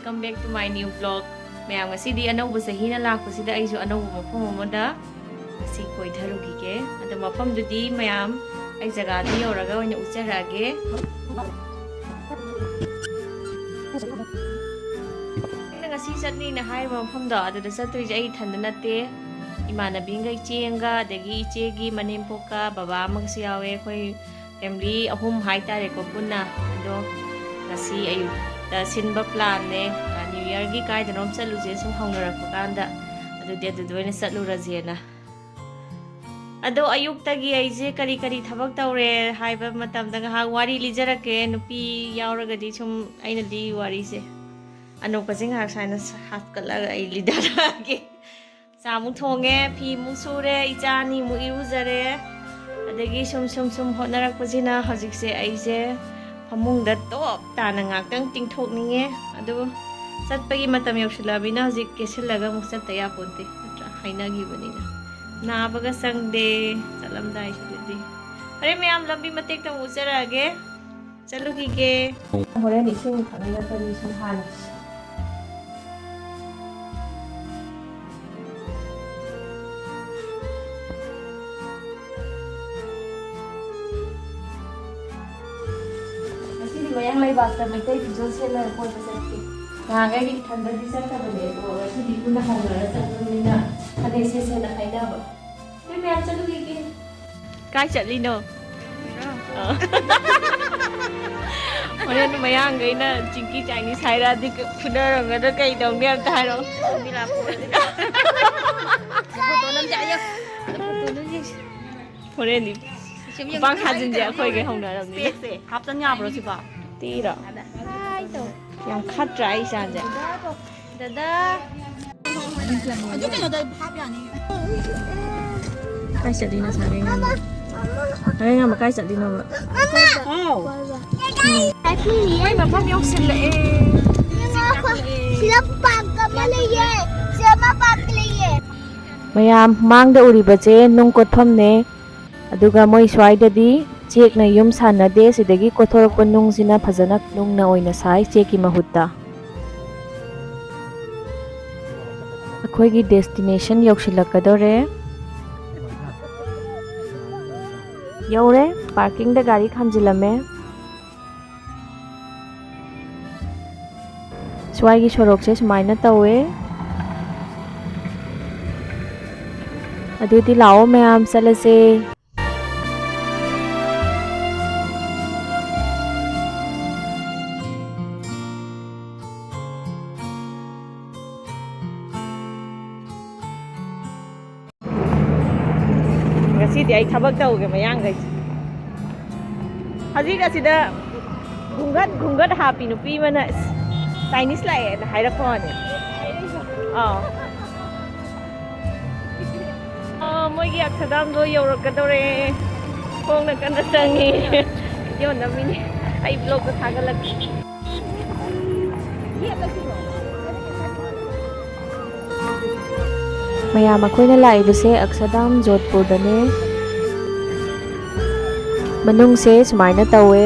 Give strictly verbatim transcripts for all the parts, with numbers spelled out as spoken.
Welcome back to my new vlog. ꯃꯌꯥꯝ, ꯉꯁꯤꯗꯤ ꯑꯅꯧꯕ ꯆꯍꯤꯅ ꯂꯥꯛꯄꯁꯤꯗ ꯑꯩꯁꯨ ꯑꯅꯧꯕ ꯃꯐꯝ ꯑꯃꯗ ꯉꯁꯤ ꯀꯣꯏꯊꯔꯨꯈꯤꯒꯦ꯫ ꯑꯗꯣ ꯃꯐꯝꯗꯨꯗꯤ ꯃꯌꯥꯝ ꯑꯩ ꯖꯒꯥꯗ ꯌꯧꯔꯒ ꯑꯣꯏꯅ ꯎꯠꯆꯔꯛꯑꯒꯦ꯫ ꯑꯩꯅ ꯉꯁꯤ ꯆꯠꯅꯤꯅ ꯍꯥꯏꯔꯤꯕ ꯃꯐꯝꯗꯣ ꯑꯗꯨꯗ ꯆꯠꯇꯣꯏꯁꯦ ꯑꯩ ꯏꯊꯟꯗ ꯅꯠꯇꯦ꯫ ꯏꯃꯥꯟꯅꯕꯤꯈꯩ ꯏꯆꯦ ꯑꯃꯒ, ꯑꯗꯒꯤ ꯏꯆꯦꯒꯤ ꯃꯅꯦꯝꯄꯣꯛꯀ ꯕꯕꯥ ꯑꯃꯒꯁꯨ ꯌꯥꯎꯋꯦ꯫ ꯑꯩꯈꯣꯏ ꯐꯦꯃꯤꯂꯤ ꯑꯍꯨꯝ ꯍꯥꯏꯇꯥꯔꯦꯀꯣ ꯄꯨꯟꯅ꯫ ꯑꯗꯣ ꯉꯁꯤ ꯑꯌꯨꯛꯇ ꯁꯤꯟꯕ ꯄ꯭ꯂꯥꯟꯅꯦ꯫ ꯅ꯭ꯌꯨ ꯌꯔꯒꯤ ꯀꯥꯏꯗꯅꯣꯝ ꯆꯠꯂꯨꯁꯦ ꯁꯨꯝ ꯍꯧꯅꯔꯛꯄ ꯀꯥꯟꯗ꯫ ꯑꯗꯨꯗꯤ ꯑꯗꯨꯗ ꯑꯣꯏꯅ ꯆꯠꯂꯨꯔꯁꯦꯅ꯫ ꯑꯗꯣ ꯑꯌꯨꯛꯇꯒꯤ ꯑꯩꯁꯦ ꯀꯔꯤ ꯀꯔꯤ ꯊꯕꯛ ꯇꯧꯔꯦ ꯍꯥꯏꯕ ꯃꯇꯝꯗ ꯉꯥꯏꯍꯥꯛ ꯋꯥꯔꯤ ꯂꯤꯖꯔꯛꯀꯦ꯫ ꯅꯨꯄꯤ ꯌꯥꯎꯔꯒꯗꯤ ꯁꯨꯝ ꯑꯩꯅ ꯂꯤ ꯋꯥꯔꯤꯁꯦ꯫ ꯑꯅꯣꯛꯀꯁꯦ ꯉꯥꯏꯍꯥꯛ ꯁꯨꯃꯥꯏꯅ ꯍꯥꯞꯀꯠꯂꯒ ꯑꯩ ꯂꯤꯗꯔꯛꯑꯒꯦ꯫ ꯆꯥꯃꯨꯛ ꯊꯣꯡꯉꯦ, ꯐꯤ ꯑꯃꯨꯛ ꯁꯨꯔꯦ, ꯏꯆꯥ ꯑꯅꯤꯃꯨꯛ ꯏꯔꯨꯖꯔꯦ꯫ ꯑꯗꯒꯤ ꯁꯨꯝ ꯁꯨꯝ ꯁꯨꯝ ꯍꯣꯠꯅꯔꯛꯄꯁꯤꯅ ꯍꯧꯖꯤꯛꯁꯦ ꯑꯩꯁꯦ ꯐꯃꯨꯡꯗ ꯇꯣꯞ ꯇꯥꯅ ꯉꯥꯛꯇꯪ ꯇꯤꯡꯊꯣꯛꯅꯤꯡꯉꯦ꯫ ꯑꯗꯨ ꯆꯠꯄꯒꯤ ꯃꯇꯝ ꯌꯧꯁꯤꯜꯂꯛꯑꯕꯅꯤꯅ ꯍꯧꯖꯤꯛ ꯀꯦꯁꯤꯜꯂꯒ ꯑꯃꯨꯛ ꯆꯠꯇ ꯌꯥꯄꯣꯟꯇꯦ, ꯅꯠꯇ꯭ꯔꯥ? ꯍꯥꯏꯅꯈꯤꯕꯅꯤꯅ꯫ ꯅꯥꯕꯒ ꯆꯪꯗꯦ ꯆꯠꯂꯝꯗꯥꯏꯁꯤꯗꯗꯤ꯫ ꯍꯣꯔꯦꯟ ꯃꯌꯥꯝ ꯂꯝꯕꯤ ꯃꯇꯦꯛꯇ ꯑꯃꯨꯛ ꯎꯠꯆꯔꯛꯑꯒꯦ꯫ ꯆꯠꯂꯨꯈꯤꯒꯦ꯫ ꯍꯣꯔꯦꯟ ꯏꯁꯤꯡ ꯊꯛꯅꯕ ꯀꯔꯤ ꯁꯨꯝ ꯍꯥꯟꯈꯤ꯫ ꯉꯁꯤꯗꯤ ꯃꯌꯥꯡ ꯂꯩꯕꯥꯛꯇ ꯃꯩꯇꯩ ꯐꯤꯖꯣꯜ ꯁꯦꯠꯂꯒ ꯀꯣꯏꯕ ꯆꯠꯀꯦ꯫ ꯅꯍꯥꯟꯈꯩꯗꯤ ꯏꯊꯟꯗꯗꯤ ꯆꯠꯇꯕꯅꯦ, ꯑꯗꯣ ꯉꯁꯤꯗꯤ ꯄꯨꯟꯅ ꯍꯧꯅꯔ ꯆꯠꯄꯅꯤꯅ ꯐꯅꯦꯛ ꯁꯦꯠꯁꯦꯅ ꯍꯥꯏꯅꯕ꯫ ꯅꯣꯏ ꯃꯌꯥꯝ ꯆꯠꯂꯨꯈꯤꯒꯦ꯫ ꯀꯥꯏ ꯆꯠꯂꯤꯅꯣ? ꯑ꯫ ꯍꯣꯔꯦꯟ ꯃꯌꯥꯡꯈꯩꯅ ꯆꯤꯡꯀꯤ ꯆꯥꯏꯅꯤꯁ ꯍꯥꯏꯔꯛꯑꯗꯤ ꯐꯨꯅꯔꯝꯒꯗ꯭ꯔꯥ, ꯀꯩ ꯇꯧꯅꯤ ꯑꯝꯇ ꯍꯥꯏꯔꯛꯑꯣ꯫ ꯍꯣꯔꯦꯟꯗꯤ ꯈꯨꯄꯥꯛ ꯊꯥꯖꯤꯟꯁꯦ ꯑꯩꯈꯣꯏꯒꯩ ꯍꯧꯅꯔꯕꯅꯤꯅ꯫ ꯏꯁꯄꯦꯛꯁꯦ ꯍꯥꯞꯆꯟ ꯌꯥꯕ꯭ꯔꯣ ꯁꯤꯕꯣ? ꯇꯤꯔꯣ? ꯌꯥꯝ ꯈꯠꯇ꯭ꯔꯥ ꯑꯩ ꯏꯆꯥꯁꯦ? ꯗꯗꯥ꯫ ꯑꯗꯨ ꯀꯩꯅꯣꯗ ꯍꯥꯞ ꯌꯥꯅꯤ꯫ ꯀꯥꯏ ꯆꯠꯂꯤꯅꯣ ꯁꯥꯒꯩ ꯉꯥꯃ? ꯁꯥꯒꯩ ꯉꯥꯃ ꯀꯥꯏ ꯆꯠꯂꯤꯅꯣꯕ? ꯍꯥꯎ꯫ ꯃꯣꯏ ꯃꯐꯝ ꯌꯧꯁꯤꯜꯂꯛꯑꯦ꯫ ꯁꯤꯗ ꯄꯥꯔꯛ ꯑꯃ ꯂꯩꯌꯦ꯫ ꯁꯤꯗ ꯑꯃ ꯄꯥꯔꯛ ꯂꯩꯌꯦ꯫ ꯃꯌꯥꯝ ꯃꯥꯡꯗ ꯎꯔꯤꯕꯁꯦ ꯅꯨꯡ ꯀꯣꯠꯐꯝꯅꯦ꯫ ꯑꯗꯨꯒ ꯃꯣꯏ ꯁ꯭ꯋꯥꯏꯗꯗꯤ ꯆꯦꯛꯅ ꯌꯨꯝ ꯁꯥꯟꯅꯗꯦ, ꯁꯤꯗꯒꯤ ꯀꯣꯊꯣꯔꯛꯄ ꯅꯨꯡꯁꯤꯅ ꯐꯖꯅ ꯅꯨꯡꯅ ꯑꯣꯏꯅ ꯁꯥꯏ ꯆꯦꯛꯀꯤ ꯃꯍꯨꯠꯇ꯫ ꯑꯩꯈꯣꯏꯒꯤ destination ꯌꯧꯁꯤꯜꯂꯛꯀꯗꯧꯔꯦ꯫ ꯌꯧꯔꯦ, parkingꯗ ꯒꯥꯔꯤ ꯈꯥꯝꯖꯤꯜꯂꯝꯃꯦ꯫ ꯁ꯭ꯋꯥꯏꯒꯤ ꯁꯣꯔꯣꯛꯁꯦ ꯁꯨꯃꯥꯏꯅ ꯇꯧꯋꯦ꯫ ꯑꯗꯨꯗꯤ ꯂꯥꯛꯑꯣ ꯃꯌꯥꯝ ꯆꯠꯂꯁꯦ꯫ ꯉꯁꯤꯗꯤ ꯑꯩ ꯊꯕꯛ ꯇꯧꯒꯦ ꯃꯌꯥꯡꯈꯩꯁꯦ꯫ ꯍꯧꯖꯤꯛ ꯑꯁꯤꯗ ꯘꯨꯡꯒꯠ ꯘꯨꯡꯒꯠ ꯍꯥꯞꯄꯤ ꯅꯨꯄꯤ ꯑꯃꯅ, "Chinese ꯂꯥꯛꯑꯦꯅ" ꯍꯥꯏꯔꯛꯄ ꯋꯥꯅꯤ꯫ ꯑꯥ꯫ ꯑꯥ, ꯃꯣꯏꯒꯤ ꯑꯛꯁꯗꯥꯝꯗꯣ ꯌꯧꯔꯛꯀꯗꯧꯔꯦ꯫ ꯈꯣꯡꯅ ꯀꯟꯅ ꯆꯪꯉꯤ꯫ Video ꯅꯝꯃꯤꯅꯤ꯫ ꯑꯩ vlogꯇ ꯊꯥꯒꯠꯂꯛꯀꯦ꯫ ꯃꯌꯥꯝ ꯑꯩꯈꯣꯏꯅ ꯂꯥꯛꯏꯕꯁꯦ ꯑꯛꯁꯗꯥꯝ ꯖꯣꯙꯄꯨꯔꯗꯅꯦ꯫ ꯃꯅꯨꯡꯁꯦ ꯁꯨꯃꯥꯏꯅ ꯇꯧꯋꯦ꯫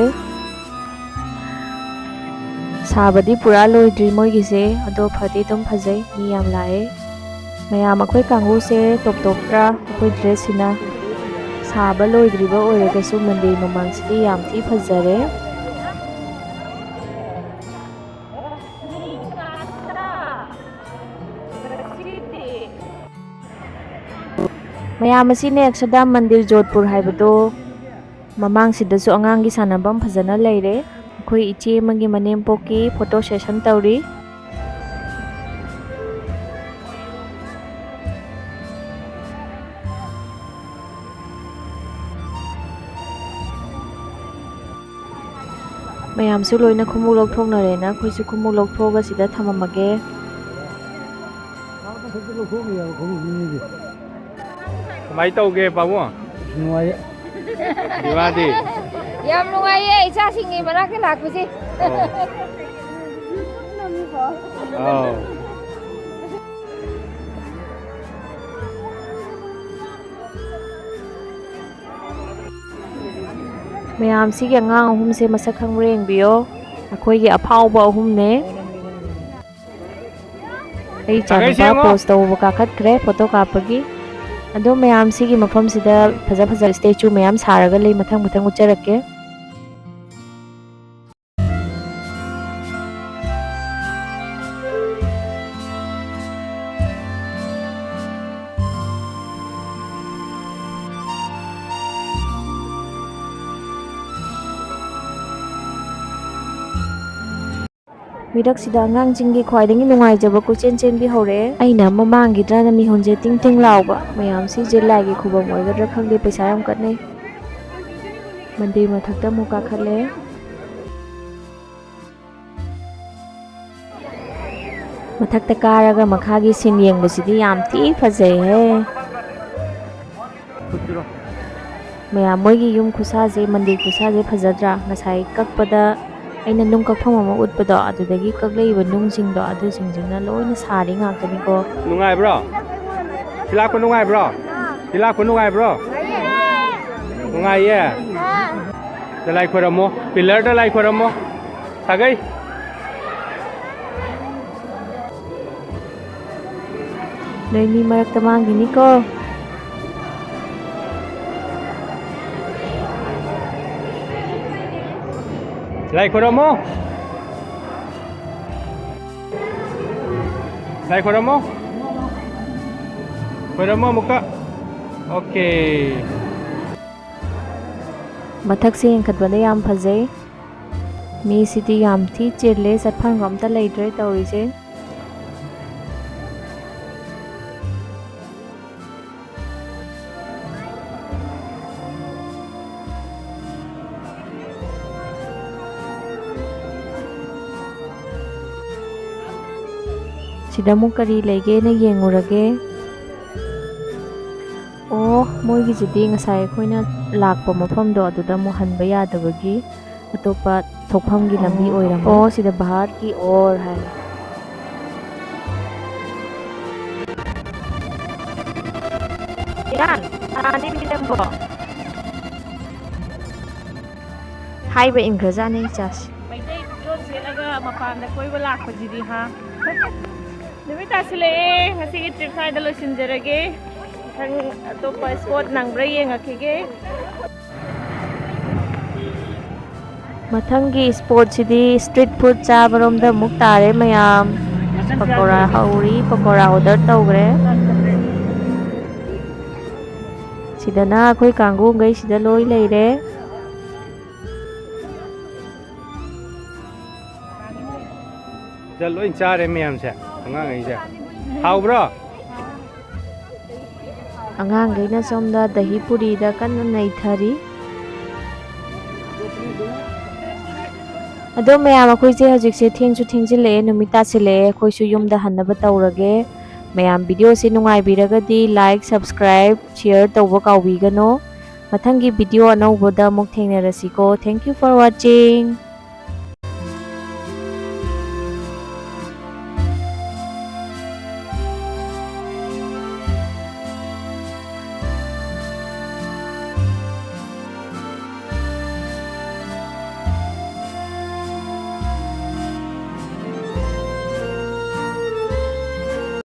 ꯁꯥꯕꯗꯤ ꯄꯨꯔꯥ ꯂꯣꯏꯗ꯭ꯔꯤ ꯃꯣꯏꯒꯤꯁꯦ, ꯑꯗꯣ ꯐꯗꯤ ꯑꯗꯨꯝ ꯐꯖꯩ, ꯃꯤ ꯌꯥꯝ ꯂꯥꯛꯑꯦ꯫ ꯃꯌꯥꯝ ꯑꯩꯈꯣꯏ ꯀꯥꯡꯕꯨꯁꯦ top topꯇ꯭ꯔꯥ? ꯑꯩꯈꯣꯏ dressꯁꯤꯅ ꯁꯥꯕ ꯂꯣꯏꯗ꯭ꯔꯤꯕ ꯑꯣꯏꯔꯒꯁꯨ ꯃꯟꯗꯤꯔ ꯃꯃꯥꯡꯁꯤꯗꯤ ꯌꯥꯝ ꯊꯤ ꯐꯖꯔꯦ꯫ ꯃꯌꯥꯝ ꯑꯁꯤꯅꯦ ꯑꯛꯁꯗꯥꯝ ꯃꯟꯗꯤꯔ ꯖꯣꯙꯄꯨꯔ ꯍꯥꯏꯕꯗꯣ꯫ ꯃꯃꯥꯡꯁꯤꯗꯁꯨ ꯑꯉꯥꯡꯒꯤ ꯁꯥꯟꯅꯐꯝ ꯐꯖꯅ ꯂꯩꯔꯦ꯫ ꯑꯩꯈꯣꯏ ꯏꯆꯦ ꯑꯃꯒꯤ ꯃꯅꯦꯝꯄꯣꯛꯀꯤ photo session ꯇꯧꯔꯤ꯫ ꯃꯌꯥꯝꯁꯨ ꯂꯣꯏꯅ ꯈꯣꯡꯎꯞ ꯂꯧꯊꯣꯛꯅꯔꯦꯅ ꯑꯩꯈꯣꯏꯁꯨ ꯈꯣꯡꯎꯞ ꯂꯧꯊꯣꯛꯑꯒ ꯁꯤꯗ ꯊꯝꯃꯝꯃꯒꯦ꯫ ꯀꯃꯥꯏ ꯇꯧꯒꯦ ꯄꯥꯕꯨꯡ? ꯅꯨꯡꯉꯥꯏꯌꯦ꯫ ꯏꯃꯥꯗꯤ? ꯌꯥꯝ ꯅꯨꯡꯉꯥꯏꯌꯦ ꯏꯆꯥꯁꯤꯡꯒꯤ ꯃꯅꯥꯛꯇ ꯂꯥꯛꯄꯁꯦ꯫ ꯑꯣ꯫ ꯑꯥꯎ꯫ ꯃꯌꯥꯝꯁꯤꯒꯤ ꯑꯉꯥꯡ ꯑꯍꯨꯝꯁꯦ ꯃꯁꯛ ꯈꯪꯕ꯭ꯔꯥ ꯌꯦꯡꯕꯤꯌꯣ꯫ ꯑꯩꯈꯣꯏꯒꯤ ꯑꯐꯥꯎꯕ ꯑꯍꯨꯝꯅꯦ꯫ ꯑꯩ ꯏꯆꯥꯅꯨꯄꯥ ꯄꯣꯁ ꯇꯧꯕ ꯀꯥꯈꯠꯈ꯭ꯔꯦ ꯐꯣꯇꯣ ꯀꯥꯞꯄꯒꯤ꯫ ꯑꯗꯣ ꯃꯌꯥꯝ, ꯁꯤꯒꯤ ꯃꯐꯝꯁꯤꯗ ꯐꯖ ꯐꯖꯕ ꯁ꯭ꯇꯦꯆꯨ ꯃꯌꯥꯝ ꯁꯥꯔꯒ ꯂꯩ, ꯃꯊꯪ ꯃꯊꯪ ꯎꯠꯆꯔꯛꯀꯦ꯫ ꯃꯤꯔꯛꯁꯤꯗ ꯑꯉꯥꯡꯁꯤꯡꯒꯤ ꯈ꯭ꯋꯥꯏꯗꯒꯤ ꯅꯨꯡꯉꯥꯏꯖꯕ ꯀꯣꯏꯆꯦꯟ ꯆꯦꯟꯕꯤ ꯍꯧꯔꯛꯑꯦ꯫ ꯑꯩꯅ ꯑꯃ ꯃꯥꯡꯈꯤꯗ꯭ꯔꯅ ꯃꯤꯍꯨꯟꯁꯦ ꯇꯤꯡ ꯇꯤꯡ ꯂꯥꯎꯕ꯫ ꯃꯌꯥꯝꯁꯤꯁꯦ ꯂꯥꯏꯒꯤ ꯈꯨꯕꯝ ꯑꯣꯏꯒꯗ꯭ꯔꯥ ꯈꯪꯗꯦ, ꯄꯩꯁꯥ ꯌꯥꯝ ꯀꯠꯅꯩ꯫ ꯃꯟꯗꯤꯔ ꯃꯊꯛꯇ ꯑꯃꯨꯛ ꯀꯥꯈꯠꯂꯦ꯫ ꯃꯊꯛꯇ ꯀꯥꯔꯒ ꯃꯈꯥꯒꯤ ꯁꯤꯟ ꯌꯦꯡꯕꯁꯤꯗꯤ ꯌꯥꯝ ꯊꯤ ꯐꯖꯩꯍꯦ꯫ ꯃꯌꯥꯝ, ꯃꯣꯏꯒꯤ ꯌꯨꯝ ꯈꯨꯁꯥꯁꯦ, ꯃꯟꯗꯤꯔ ꯈꯨꯁꯥꯁꯦ ꯐꯖꯗ꯭ꯔꯥ? ꯉꯁꯥꯏ ꯀꯛꯄꯗ ꯑꯩꯅ ꯅꯨꯡ ꯀꯛꯐꯝ ꯑꯃ ꯎꯠꯄꯗꯣ, ꯑꯗꯨꯗꯒꯤ ꯀꯛꯂꯛꯏꯕ ꯅꯨꯡꯁꯤꯡꯗꯣ, ꯑꯗꯨꯁꯤꯡꯁꯤꯅ ꯂꯣꯏꯅ ꯁꯥꯔꯤ ꯉꯥꯛꯇꯅꯤꯀꯣ꯫ ꯅꯨꯡꯉꯥꯏꯕ꯭ꯔꯣ? ꯁꯤ ꯂꯥꯛꯄ ꯅꯨꯡꯉꯥꯏꯕ꯭ꯔꯣ? ꯁꯤ ꯂꯥꯛꯄ ꯅꯨꯡꯉꯥꯏꯕ꯭ꯔꯣ? ꯅꯨꯡꯉꯥꯏꯌꯦ? ꯗ ꯂꯥꯏ ꯈꯣꯏꯔꯝꯃꯣ, ꯄꯤꯂꯔꯗ ꯂꯥꯏ ꯈꯣꯏꯔꯝꯃꯣ꯫ ꯁꯥꯒꯩ꯫ ꯅꯣꯏ ꯃꯤ ꯃꯔꯛꯇ ꯃꯥꯡꯈꯤꯅꯤꯀꯣ꯫ ꯂꯥꯏ ꯈꯣꯏꯔꯝꯃꯣ꯫ ꯂꯥꯏ ꯈꯣꯏꯔꯝꯃꯣ꯫ ꯈꯣꯏꯔꯝꯃꯣ ꯑꯃꯨꯛꯀ꯫ ꯑꯣꯀꯦ꯫ ꯃꯊꯛꯁꯦ ꯌꯦꯡꯈꯠꯄꯗ ꯌꯥꯝ ꯐꯖꯩ꯫ ꯃꯤꯁꯤꯗꯤ ꯌꯥꯝ ꯊꯤ ꯆꯤꯜꯂꯦ, ꯆꯠꯐꯝꯒ ꯑꯝꯇ ꯂꯩꯇ꯭ꯔꯦ ꯇꯧꯔꯤꯁꯦ꯫ ꯁꯤꯗ ꯑꯃꯨꯛ ꯀꯔꯤ ꯂꯩꯒꯦꯅ ꯌꯦꯡꯉꯨꯔꯒꯦ꯫ ꯑꯣ, ꯃꯣꯏꯒꯤꯁꯤꯗꯤ ꯉꯁꯥꯏ ꯑꯩꯈꯣꯏꯅ ꯂꯥꯛꯄ ꯃꯐꯝꯗꯣ ꯑꯗꯨꯗ ꯑꯃꯨꯛ ꯍꯟꯕ ꯌꯥꯗꯕꯒꯤ ꯑꯇꯣꯞꯄ ꯊꯣꯛꯐꯝꯒꯤ ꯂꯝꯕꯤ ꯑꯣ, ꯑꯣꯏꯔꯝꯃꯦ꯫ ꯑꯣ, ꯁꯤꯗ ꯚꯥꯔꯠꯀꯤ ꯑꯣꯔ ꯍꯥꯏ꯫ ꯏꯔꯥꯟ, ꯀꯅꯥꯅꯦ ꯃꯤ ꯅꯪꯕꯣ? ꯍꯥꯏꯕ ꯏꯟꯈ꯭ꯔꯖꯥꯠꯅꯦ ꯏꯆꯥꯁꯦ꯫ ꯃꯩꯇꯩ ꯐꯤꯖꯣꯜ ꯁꯦꯠꯂꯒ ꯃꯄꯥꯟꯗ ꯀꯣꯏꯕ ꯂꯥꯛꯄꯁꯤꯗꯤ, ꯍꯥ? ꯅꯨꯃꯤꯠ ꯇꯥꯁꯤꯜꯂꯛꯑꯦ꯫ ꯉꯁꯤꯒꯤ trip ꯁ꯭ꯋꯥꯏꯗ ꯂꯣꯏꯁꯤꯟꯖꯔꯒꯦ꯫ ꯃꯊꯪ ꯑꯇꯣꯞꯄ spot ꯅꯪꯕ꯭ꯔꯥ ꯌꯦꯡꯉꯛꯈꯤꯒꯦ꯫ ꯃꯊꯪꯒꯤ spot ꯁꯤꯗꯤ street food ꯆꯥꯕꯔꯣꯝꯗ ꯑꯃꯨꯛ ꯇꯥꯔꯦ ꯃꯌꯥꯝ꯫ ꯄꯀꯣꯔꯥ ꯍꯧꯔꯤ, ꯄꯀꯣꯔꯥ order ꯇꯧꯈ꯭ꯔꯦ꯫ ꯁꯤꯗꯅ ꯑꯩꯈꯣꯏ ꯀꯥꯡꯒꯨꯈꯩ ꯁꯤꯗ ꯂꯣꯏ ꯂꯩꯔꯦ꯫ ꯁꯤꯗ ꯂꯣꯏ ꯆꯥꯔꯦ ꯃꯌꯥꯝꯁꯦ, ꯑꯉꯥꯡꯈꯩꯁꯦ꯫ ꯍꯥꯎꯕ꯭ꯔꯣ? ꯑꯉꯥꯡꯈꯩꯅ ꯁꯣꯝꯗ ꯗꯍꯤ ꯄꯨꯔꯤꯗ ꯀꯟꯅ ꯅꯩꯊꯔꯤ꯫ ꯑꯗꯣ ꯃꯌꯥꯝ, ꯑꯩꯈꯣꯏꯁꯦ ꯍꯧꯖꯤꯛꯁꯦ ꯊꯦꯡꯁꯨ ꯊꯦꯡꯖꯤꯜꯂꯛꯑꯦ, ꯅꯨꯃꯤꯠ ꯇꯥꯁꯤꯜꯂꯛꯑꯦ, ꯑꯩꯈꯣꯏꯁꯨ ꯌꯨꯝꯗ ꯍꯟꯅꯕ ꯇꯧꯔꯒꯦ꯫ ꯃꯌꯥꯝ, video ꯁꯦ ꯅꯨꯡꯉꯥꯏꯕꯤꯔꯒꯗꯤ like, subscribe, share ꯇꯧꯕ ꯀꯥꯎꯕꯤꯒꯅꯣ꯫ ꯃꯊꯪꯒꯤ video ꯑꯅꯧꯕꯗ ꯑꯃꯨꯛ ꯊꯦꯡꯅꯔꯁꯤꯀꯣ꯫ Thank you for watching.